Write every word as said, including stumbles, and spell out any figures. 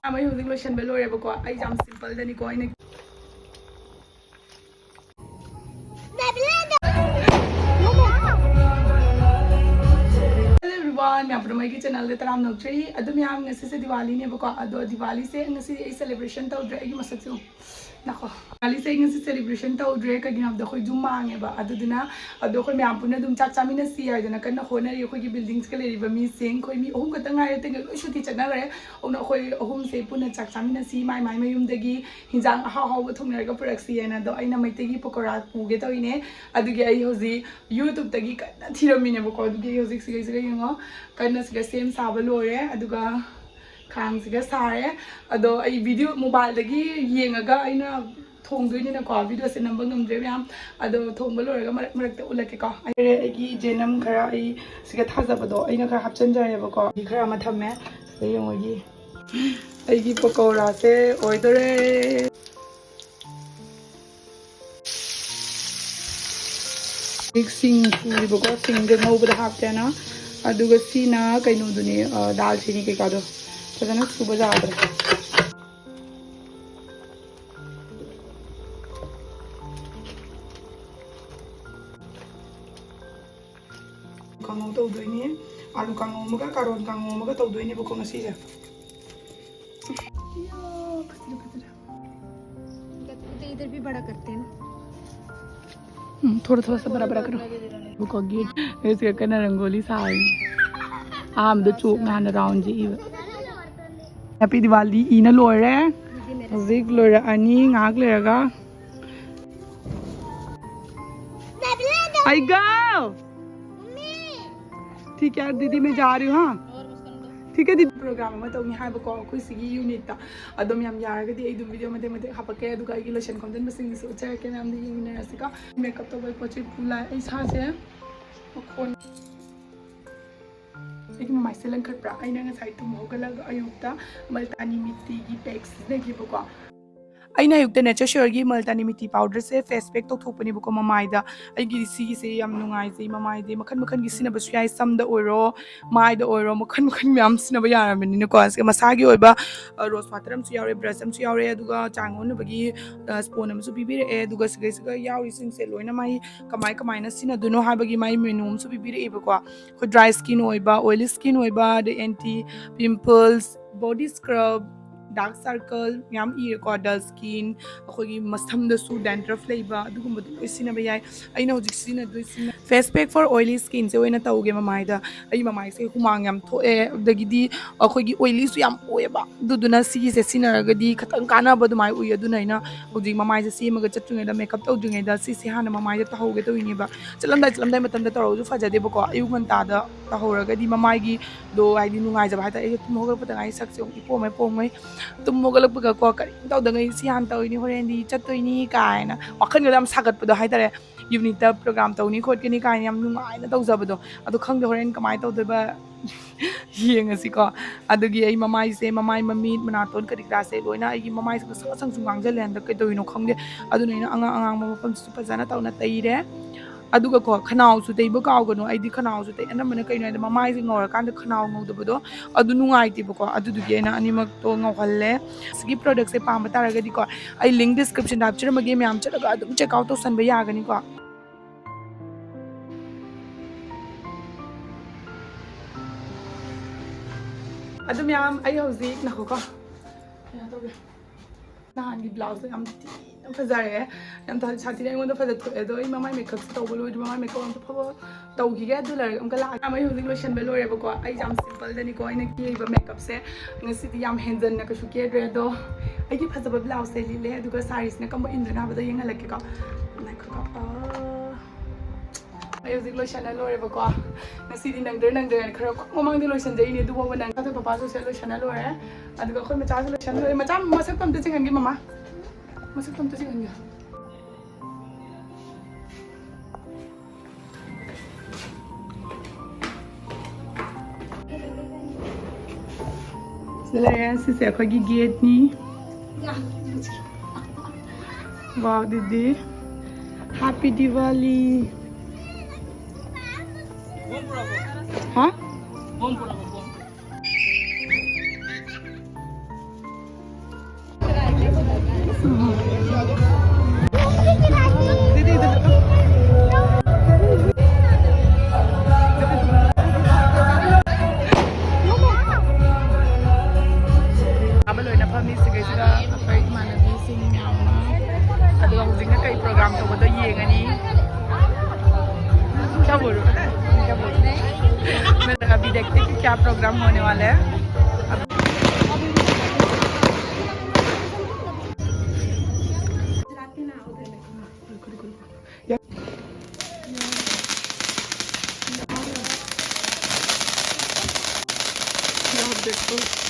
ꯃꯌꯥꯝ, ꯑꯩ ꯍꯧꯖꯤꯛ ꯂꯣꯏꯁꯟꯕ ꯂꯣꯏꯔꯦꯕꯀꯣ꯫ ꯑꯩ ꯌꯥꯝ ꯁꯤꯝꯄꯜꯗꯅꯤꯀꯣ ꯑꯩꯅ꯫ Hello everyone, ꯃꯌꯥꯝ ꯄꯨꯝꯅꯃꯛ ꯑꯩꯒꯤ ꯆꯦꯅꯦꯜꯗ ꯇꯔꯥꯝꯅ ꯑꯣꯛꯆꯔꯤ꯫ ꯑꯗꯨ ꯃꯌꯥꯝ, ꯉꯁꯤꯁꯦ ꯗꯤꯋꯥꯂꯤꯅꯦꯕꯀꯣ꯫ ꯑꯗꯣ ꯗꯤꯋꯥꯂꯤꯁꯦ ꯉꯁꯤꯗꯤ ꯑꯩ ꯁꯦꯂꯦꯕ꯭ꯔꯦꯁꯟ ꯇꯧꯗ꯭ꯔꯦ꯫ ꯑꯩꯒꯤ ꯃꯁꯛꯁꯦ ꯌꯦꯡꯉꯣ꯫ ꯅꯈꯣ꯫ ꯗꯤꯋꯥꯂꯤꯁꯦ ꯑꯩ ꯉꯁꯤ ꯁꯦꯂꯦꯕ꯭ꯔꯦꯁꯟ ꯇꯧꯗ꯭ꯔꯦ꯫ ꯀꯩꯒꯤꯅꯣ ꯍꯥꯏꯕꯗ ꯑꯩꯈꯣꯏ ꯌꯨꯝ ꯃꯥꯡꯉꯦꯕ꯫ ꯑꯗꯨꯗꯨꯅ ꯑꯗꯣ ꯑꯩꯈꯣꯏ ꯃꯌꯥꯝ ꯄꯨꯟꯅ ꯑꯗꯨꯝ ꯆꯥꯛ ꯆꯥꯃꯤꯟꯅꯁꯤ ꯍꯥꯏꯗꯅ ꯀꯟꯅ ꯍꯣꯠꯅꯔꯤ꯫ ꯑꯩꯈꯣꯏꯒꯤ ꯕꯤꯜꯗꯤꯡꯁꯤꯒ ꯂꯩꯔꯤꯕ ꯃꯤꯁꯤꯡ, ꯑꯩꯈꯣꯏ ꯃꯤ ꯑꯍꯨꯝ ꯈꯛꯇ ꯉꯥꯏꯔꯦ꯫ ꯑꯇꯩ ꯂꯣꯏ ꯁꯨꯇꯤ ꯆꯠꯅꯈ꯭ꯔꯦ꯫ ꯑꯗꯨꯅ ꯑꯩꯈꯣꯏ ꯑꯍꯨꯝꯁꯦ ꯄꯨꯟꯅ ꯆꯥꯛ ꯆꯥꯃꯤꯟꯅꯁꯤ, ꯃꯥꯏ ꯃꯥꯏ ꯃꯌꯨꯝꯗꯒꯤ ꯍꯤꯟꯖꯥꯡ ꯑꯍꯥꯎ ꯑꯍꯥꯎꯕ ꯊꯣꯡꯅꯔꯒ ꯄꯨꯔꯛꯁꯤ ꯍꯥꯏꯅ꯫ ꯑꯗꯣ ꯑꯩꯅ ꯃꯩꯇꯩꯒꯤ ꯄꯀꯣꯔꯥ ꯄꯨꯒꯦ ꯇꯧꯔꯤꯅꯦ꯫ ꯑꯗꯨꯒꯤ ꯑꯩ ꯍꯧꯖꯤꯛ YouTubeꯇꯒꯤ ꯀꯟꯅ ꯊꯤꯔꯝꯃꯤꯅꯦꯕꯀꯣ꯫ ꯑꯗꯨꯒꯤ ꯑꯩ ꯍꯧꯖꯤꯛ ꯁꯤꯒꯩꯁꯤꯒ ꯌꯦꯡꯉꯣ, ꯀꯟꯅ ꯁꯤꯒ ꯁꯦꯝ ꯁꯥꯕ ꯂꯣꯏꯔꯦ꯫ ꯑꯗꯨꯒ ꯈꯥꯡꯁꯤꯒ ꯁꯥꯔꯦ꯫ ꯑꯗꯣ ꯑꯩ ꯚꯤꯗꯤꯑꯣ ꯃꯣꯕꯥꯏꯜꯗꯒꯤ ꯌꯦꯡꯉꯒ ꯑꯩꯅ ꯊꯣꯡꯗꯣꯏꯅꯤꯅꯀꯣ, ꯚꯤꯗꯤꯑꯣꯁꯦ ꯅꯝꯕ ꯉꯝꯗ꯭ꯔꯦ ꯃꯌꯥꯝ꯫ ꯑꯗꯣ ꯊꯣꯡꯕ ꯂꯣꯏꯔꯒ ꯃꯔꯛ ꯃꯔꯛꯇ ꯎꯠꯂꯛꯀꯦꯀꯣ꯫ ꯑꯩ, ꯑꯩꯒꯤ ꯖꯦꯅꯝ ꯈꯔ ꯑꯩ ꯁꯤꯒ ꯊꯥꯖꯕꯗꯣ ꯑꯩꯅ ꯈꯔ ꯍꯥꯞꯆꯤꯟꯖꯔꯦꯕꯀꯣ꯫ ꯐꯤ ꯈꯔ ꯑꯃ ꯊꯝꯃꯦ꯫ ꯁꯤꯗ ꯌꯦꯡꯉꯣ, ꯑꯩꯒꯤ, ꯑꯩꯒꯤ ꯄꯀꯧꯔꯥꯁꯦ ꯑꯣꯏꯗꯣꯔꯦ꯫ ꯍꯧꯖꯤꯛ ꯁꯤꯡ ꯁꯨꯔꯤꯕꯀꯣ, ꯁꯤꯡꯁꯦ ꯉꯧꯕꯗ ꯍꯥꯞꯀꯦꯅ꯫ ꯑꯗꯨꯒ ꯁꯤꯅ ꯀꯩꯅꯣꯗꯨꯅꯤ, ꯑ, ꯗꯥꯜꯆꯤꯅꯤ ꯀꯩꯀꯥꯗꯣ ꯐꯖꯅ ꯁꯨꯕ ꯌꯥꯗ꯭ꯔꯦ꯫ ꯀꯥꯡꯉꯧ ꯇꯧꯗꯣꯏꯅꯤ꯫ ꯑꯥꯂꯨ ꯀꯥꯡꯉꯧ ꯑꯃꯒ ꯀꯥꯔꯣꯠ ꯀꯥꯡꯉꯧ ꯑꯃꯒ ꯇꯧꯗꯣꯏꯅꯦꯕꯀꯣ ꯉꯁꯤꯁꯦ꯫ ꯏꯌꯥ, ꯐꯖꯔꯦ, ꯐꯖꯔꯦ꯫ इधर भी बड़ा करते हैं ना। हम्म, थोड़ा थोड़ा सा बड़ा बड़ा करो। रुको, गेट, इसका कहना रंगोली सा आई। आम दो चोक ना राउंड जी। Happy Diwali ꯏꯅ ꯂꯣꯏꯔꯦ꯫ ꯍꯧꯖꯤꯛ ꯂꯣꯏꯔꯛꯑꯅꯤ ꯉꯥꯏꯍꯥꯛ ꯂꯩꯔꯒ꯫ I go. ठीक है, दीदी, मैं जा रही हूँ, हाँ? ठीक है, दीदी। ꯄ꯭ꯔꯣꯒ꯭ꯔꯥꯝ ꯑꯃ ꯇꯧꯅꯤ ꯍꯥꯏꯕꯀꯣ ꯑꯩꯈꯣꯏ ꯁꯤꯒꯤ ꯌꯨꯅꯤꯠꯇ꯫ ꯑꯗꯣ ꯃꯌꯥꯝ ꯌꯥꯔꯒꯗꯤ ꯑꯩ ꯑꯗꯨꯝ ꯚꯤꯗꯤꯑꯣ ꯃꯇꯦꯛ ꯃꯇꯦꯛ ꯍꯥꯄꯛꯀꯦ, ꯑꯗꯨꯒ ꯑꯩꯒꯤ ꯂꯣꯏꯁꯟ ꯈꯣꯝꯖꯤꯟꯕꯁꯤꯡꯗꯨꯁꯨ ꯎꯠꯆꯔꯛꯀꯦ꯫ ꯃꯌꯥꯝꯗ ꯌꯦꯡꯃꯤꯟꯅꯔꯁꯤꯀꯣ꯫ ꯃꯦꯀꯞ ꯇꯧꯕꯒꯤ ꯄꯣꯠ ꯆꯩ ꯄꯨ ꯂꯥꯛꯑꯦ꯫ ꯑꯩ ꯏꯁꯥꯁꯦ ꯃꯈꯣꯟ ꯑꯩꯒꯤ ꯃꯃꯥꯏꯁꯦ ꯂꯪꯈꯠꯄ꯭ꯔꯥ? ꯑꯩꯅ ꯉꯁꯥꯏ ꯇꯨꯝ ꯍꯧꯒꯠꯂꯒ ꯑꯌꯨꯛꯇ ꯃꯜꯇꯥꯅꯤ ꯃꯤꯠꯇꯤꯒꯤ ꯄꯦꯛ ꯁꯤꯖꯤꯟꯅꯈꯤꯕꯀꯣ꯫ ꯑꯩꯅ ꯑꯌꯨꯛꯇ Nature Sure ꯒꯤ multani miti powder ꯁꯦ face pack ꯇꯧꯊꯣꯛꯄꯅꯦꯕꯀꯣ ꯃꯃꯥꯏꯗ꯫ ꯑꯩꯒꯤ ꯁꯤꯒꯤꯁꯦ ꯌꯥꯝ ꯅꯨꯡꯉꯥꯏꯖꯩ꯫ ꯃꯃꯥꯏꯗꯤ ꯃꯈꯟ ꯃꯈꯟꯒꯤ ꯁꯤꯖꯤꯟꯅꯕꯁꯨ ꯌꯥꯏ, ꯁꯝꯗ ꯑꯣꯏꯔꯣ, ꯃꯥꯏꯗ ꯑꯣꯏꯔꯣ, ꯃꯈꯟ ꯃꯈꯟ ꯃꯌꯥꯝ ꯁꯤꯖꯤꯟꯅꯕ ꯌꯥꯔꯕꯅꯤꯅꯀꯣ꯫ ꯁꯤꯒ ꯃꯁꯥꯒꯤ ꯑꯣꯏꯕ, ꯑ, rose water ꯑꯃꯁꯨ ꯌꯥꯎꯔꯦ, brush ꯑꯃꯁꯨ ꯌꯥꯎꯔꯦ, ꯑꯗꯨꯒ ꯆꯥ ꯑꯣꯟꯅꯕꯒꯤ, ꯑ, spoon ꯑꯃꯁꯨ ꯄꯤꯕꯤꯔꯛꯑꯦ꯫ ꯑꯗꯨꯒ ꯁꯤꯒꯩꯁꯤꯒ ꯌꯥꯎꯔꯤꯁꯤꯡꯁꯦ ꯂꯣꯏꯅ ꯃꯥꯏ ꯀꯃꯥꯏ ꯀꯃꯥꯏꯅ ꯁꯤꯖꯤꯟꯅꯗꯣꯏꯅꯣ ꯍꯥꯏꯕꯒꯤ ꯃꯥꯏ menu ꯑꯃꯁꯨ ꯄꯤꯕꯤꯔꯛꯑꯦꯕꯀꯣ꯫ ꯑꯩꯈꯣꯏ dry skin ꯑꯣꯏꯕ, oily skin ꯑꯣꯏꯕ, ꯑꯗꯩ anti pimples, body scrub, dark circle ꯃꯌꯥꯝ ꯏꯔꯦꯀꯣ, dull skin, ꯑꯩꯈꯣꯏꯒꯤ ꯃꯁꯝꯗꯁꯨ dandruff ꯂꯩꯕ, ꯑꯗꯨꯒꯨꯝꯕꯗꯣ ꯂꯣꯏ ꯁꯤꯖꯤꯟꯅꯕ ꯌꯥꯏ꯫ ꯑꯩꯅ ꯍꯧꯖꯤꯛ ꯁꯤꯖꯤꯟꯅꯗꯣꯏꯁꯤꯅ face pack for oily skin ꯁꯦ ꯑꯣꯏꯅ ꯇꯧꯒꯦ ꯃꯃꯥꯏꯗ꯫ ꯑꯩ ꯃꯃꯥꯏꯁꯦ ꯍꯨꯃꯥꯡ ꯌꯥꯝ ꯊꯣꯛꯑꯦ, ꯑꯗꯒꯤꯗꯤ ꯑꯩꯈꯣꯏꯒꯤ oily ꯁꯨ ꯌꯥꯝ ꯑꯣꯏꯌꯦꯕ꯫ ꯑꯗꯨꯗꯨꯅ ꯁꯤꯒꯤꯁꯦ ꯁꯤꯖꯤꯟꯅꯔꯒꯗꯤ ꯈꯤꯇꯪ ꯀꯥꯟꯅꯕ ꯑꯗꯨꯃꯥꯏꯅ ꯎꯏ꯫ ꯑꯗꯨꯅ ꯑꯩꯅ ꯍꯧꯖꯤꯛ ꯃꯃꯥꯏꯁꯦ ꯁꯦꯝꯃꯒ ꯆꯠꯇ꯭ꯔꯤꯉꯩꯗ, makeup ꯇꯧꯗ꯭ꯔꯤꯉꯩꯗ ꯁꯤꯁꯦ ꯍꯥꯟꯅ ꯃꯃꯥꯏꯗ ꯇꯧꯍꯧꯒꯦ ꯇꯧꯔꯤꯅꯦꯕ꯫ ꯆꯠꯂꯝꯗꯥꯏ, ꯆꯠꯂꯝꯗꯥꯏ ꯃꯇꯝꯗ ꯇꯧꯔꯒꯁꯨ ꯐꯖꯗꯦꯕꯀꯣ꯫ ꯑꯌꯨꯛ ꯉꯟꯇꯥꯗ ꯇꯧꯍꯧꯔꯒꯗꯤ ꯃꯃꯥꯏꯒꯤꯗꯣ ꯍꯥꯏꯗꯤ ꯅꯨꯡꯉꯥꯏꯖꯕ ꯍꯥꯏꯇꯥꯔꯦ꯫ ꯑꯩꯁꯦ ꯇꯨꯝ ꯍꯧꯒꯠꯂꯛꯄꯗ ꯉꯥꯏ ꯁꯛꯁꯦ ꯑꯃꯨꯛ ꯏꯄꯣꯝ ꯍꯦꯛ ꯄꯣꯝꯉꯩ꯫ ꯇꯨꯝ ꯍꯧꯒꯠꯂꯛꯄꯒꯀꯣ ꯀꯔꯤꯝ ꯇꯧꯗꯉꯩ ꯁꯤ ꯍꯥꯟꯅ ꯇꯧꯔꯤꯅꯤ, ꯍꯣꯔꯦꯟꯗꯤ ꯆꯠꯇꯣꯏꯅꯤ ꯀꯥꯏꯅ ꯋꯥꯈꯜꯒꯗꯣ ꯌꯥꯝ ꯁꯥꯒꯠꯄꯗꯣ ꯍꯥꯏꯇꯥꯔꯦ꯫ Evening ꯇ program ꯇꯧꯅꯤ ꯈꯣꯠꯀꯅꯤ ꯀꯥꯏꯅ ꯌꯥꯝ ꯅꯨꯡꯉꯥꯏꯅ ꯇꯧꯖꯕꯗꯣ꯫ ꯑꯗꯣ ꯈꯪꯗꯦ ꯍꯣꯔꯦꯟ ꯀꯃꯥꯏꯅ ꯇꯧꯗꯣꯏꯕ꯫ ꯌꯦꯡꯉꯁꯤꯀꯣ꯫ ꯑꯗꯨꯒꯤ ꯑꯩ ꯃꯃꯥꯏꯁꯦ, ꯃꯃꯥꯏ ꯃꯃꯤꯠ ꯃꯅꯥꯇꯣꯟ ꯀꯔꯤ ꯀꯔꯥꯁꯦ ꯂꯣꯏꯅ ꯑꯩꯒꯤ ꯃꯃꯥꯏꯁꯦ ꯉꯁꯪ ꯉꯁꯪꯁꯨ ꯉꯥꯡꯁꯤꯜꯂꯦ ꯍꯟꯗꯛ, ꯀꯩꯗꯧꯔꯤꯅꯣ ꯈꯪꯗꯦ꯫ ꯑꯗꯨꯅ ꯑꯩꯅ ꯑꯉꯥꯡ ꯑꯉꯥꯡꯕ ꯃꯐꯝꯁꯤꯁꯨ ꯐꯖꯅ ꯇꯧꯅ ꯇꯩꯔꯦ꯫ ꯑꯗꯨꯒꯀꯣ, ꯈꯅꯥꯎꯁꯨ ꯇꯩꯕ ꯀꯥꯎꯒꯅꯨ꯫ ꯑꯩꯗꯤ ꯈꯅꯥꯎꯁꯨ ꯇꯩ, ꯑꯅꯝꯕꯅ ꯀꯩꯅꯣ ꯍꯥꯏꯗꯤ ꯃꯃꯥꯏꯁꯦ ꯉꯧꯔꯀꯥꯟꯗ ꯈꯅꯥꯎ ꯉꯧꯗꯕꯗꯣ ꯑꯗꯨ ꯅꯨꯡꯉꯥꯏꯇꯦꯕꯀꯣ꯫ ꯑꯗꯨꯗꯨꯒꯤ ꯑꯩꯅ ꯑꯅꯤꯃꯛꯇꯣ ꯉꯧꯍꯜꯂꯦ꯫ ꯁꯤꯒꯤ product ꯁꯦ ꯄꯥꯝꯕ ꯇꯥꯔꯒꯗꯤꯀꯣ, ꯑꯩ link description ꯗ ꯍꯥꯞꯆꯔꯝꯃꯒꯦ, ꯃꯌꯥꯝ ꯆꯠꯂꯒ ꯑꯗꯨꯝ check out ꯇꯧꯁꯟꯕ ꯌꯥꯒꯅꯤꯀꯣ꯫ ꯑꯗꯨ ꯃꯌꯥꯝ, ꯑꯩ ꯍꯧꯖꯤꯛ ꯉꯥꯏꯈꯣꯀꯣ꯫ ꯀꯩꯅꯣ ꯇꯧꯒꯦ꯫ ꯅꯍꯥꯟꯒꯤ blouse ꯇꯣ ꯌꯥꯝ ꯊꯤꯅ ꯐꯖꯔꯦ꯫ ꯌꯥꯝ ꯊ-, ꯁꯥꯊꯤꯅ ꯑꯩꯉꯣꯟꯗ ꯐꯖ ꯊꯣꯛꯑꯦ꯫ ꯑꯗꯣ ꯑꯩ ꯃꯃꯥꯏ makeup ꯁꯦ ꯇꯧꯕ ꯂꯣꯏꯗ꯭ꯔꯤ꯫ ꯃꯃꯥꯏ makeup ꯑꯝꯇ ꯐꯕ ꯇꯧꯈꯤꯒꯦ꯫ ꯑꯗꯨ ꯂꯩꯔꯒ ꯑꯃꯨꯛꯀ ꯂꯥꯛꯑꯒꯦ꯫ ꯃꯌꯥꯝ, ꯑꯩ ꯍꯧꯖꯤꯛ ꯂꯣꯏꯁꯟꯕ ꯂꯣꯏꯔꯦꯕꯀꯣ꯫ ꯑꯩ ꯌꯥꯝ simple ꯗꯅꯤꯀꯣ ꯑꯩꯅ ꯀꯦꯔꯤꯕ makeup ꯁꯦ꯫ ꯉꯁꯤꯗꯤ ꯌꯥꯝ ꯍꯦꯟꯖꯟꯅ ꯀꯩꯁꯨ ꯀꯦꯗ꯭ꯔꯦ꯫ ꯑꯗꯣ ꯑꯩꯒꯤ ꯐꯖꯕ blouse ꯁꯦ ꯂꯤꯠꯂꯦ꯫ ꯑꯗꯨꯒ ꯁꯥꯔꯤꯁꯤꯅ ꯀꯝꯕ ꯏꯟꯗꯣꯏꯅꯣ ꯍꯥꯏꯕꯗꯣ ꯌꯦꯡꯍꯜꯂꯛꯀꯦꯀꯣ꯫ ꯉꯥꯏꯈꯣꯀꯣ꯫ ꯑꯥ꯫ ꯑꯩ ꯍꯧꯖꯤꯛ ꯂꯣꯏꯁꯟꯅ ꯂꯣꯏꯔꯦꯕꯀꯣ꯫ ꯉꯁꯤꯗꯤ ꯅꯪꯗ꯭ꯔꯦ ꯅꯪꯗ꯭ꯔꯦꯅ ꯈꯔ ꯈ꯭ꯋꯥꯏ ꯃꯃꯥꯡꯗ ꯂꯣꯏꯁꯟꯖꯩꯅꯦ꯫ ꯑꯗꯨꯐꯥꯎꯕ ꯅꯪ꯫ ꯑꯗꯨ ꯄꯄꯥꯁꯨ ꯁꯦ ꯂꯣꯏꯁꯟꯅ ꯂꯣꯏꯔꯦ꯫ ꯑꯗꯨꯒ ꯑꯩꯈꯣꯏ ꯃꯆꯥꯁꯨ ꯂꯣꯏꯁꯟꯅ ꯂꯣꯏꯔꯦ꯫ ꯃꯆꯥ ꯃꯁꯛꯇꯣ ꯑꯝꯇ ꯆꯤꯡꯍꯟꯒꯦ ꯃꯃꯥ꯫ ꯃꯁꯛꯇꯣ ꯑꯝꯇ ꯆꯤꯡꯍꯟꯒꯦ꯫ ꯁꯤꯗ ꯂꯩꯔꯦ꯫ ꯁꯤꯁꯦ ꯑꯩꯈꯣꯏꯒꯤ gate ꯅꯤ꯫ वाह दीदी, हैप्पी दिवाली। हाँ। ꯆꯥꯕ ꯂꯣꯏꯅ ꯐꯝꯃꯤ ꯁꯤꯒꯩꯁꯤꯗ ꯑꯩꯈꯣꯏ ꯏꯃꯥꯟꯅꯕꯤꯁꯤꯡ ꯃꯌꯥꯝ ꯑꯃ꯫ ꯑꯗꯨꯒ ꯍꯧꯖꯤꯛꯅ ꯀꯩ ꯄ꯭ꯔꯣꯒ꯭ꯔꯥꯝ ꯇꯧꯕꯗꯣ ꯌꯦꯡꯉꯅꯤ꯫ क्या बोल रहे हो? क्या बोल रहे हो? मैं अभी देखते हैं कि क्या प्रोग्राम होने वाला है। अब देखो।